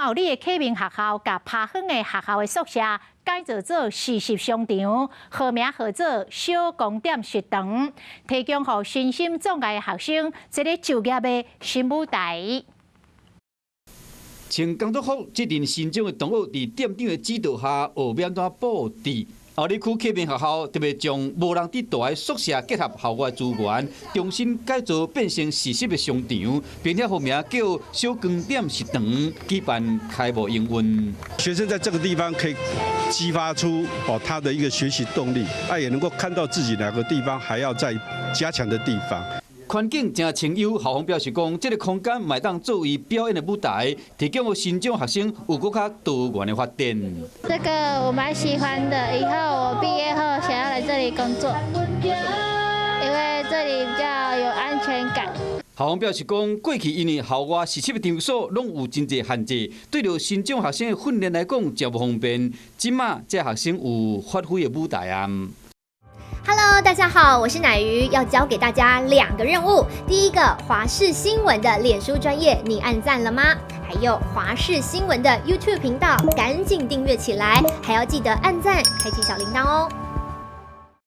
后里的啟明學校佮拍遠的學校的宿舍改造做實習商場，號名號做小光點食堂，提供予身心障礙的學生一个就業的新舞台。穿工作服，這陣身障的同學佇店長的指導下學欲按怎佈置。后里區啟明學校特別將無人佇蹛的宿舍結合校外資源，重新改造變成實習的商場，並且號名叫小光點食堂，舉辦開幕營運。學生在這個地方可以激發出哦他的一個學習動力，啊也能夠看到自己哪個地方還要再加強的地方。環境誠清幽，校方表示講，這个空間嘛會當作為表演的舞台，提供予身障學生有閣較多元的發展。這個我蠻喜歡的，以後我畢業後想要來這裡工作，因為這裡比較有安全感。校方表示講，過去因為校外實習的場所攏有真濟限制，對著身障學生的訓練來講誠無方便。這馬這學生有發揮的舞台啊。 Hello，大家好，我是乃瑜，要交給大家兩個任務。第一個，華視新聞的臉書專頁，你按讚了嗎？還有華視新聞的 YouTube 頻道，趕緊訂閱起來，還要記得按讚，開啟小鈴鐺哦。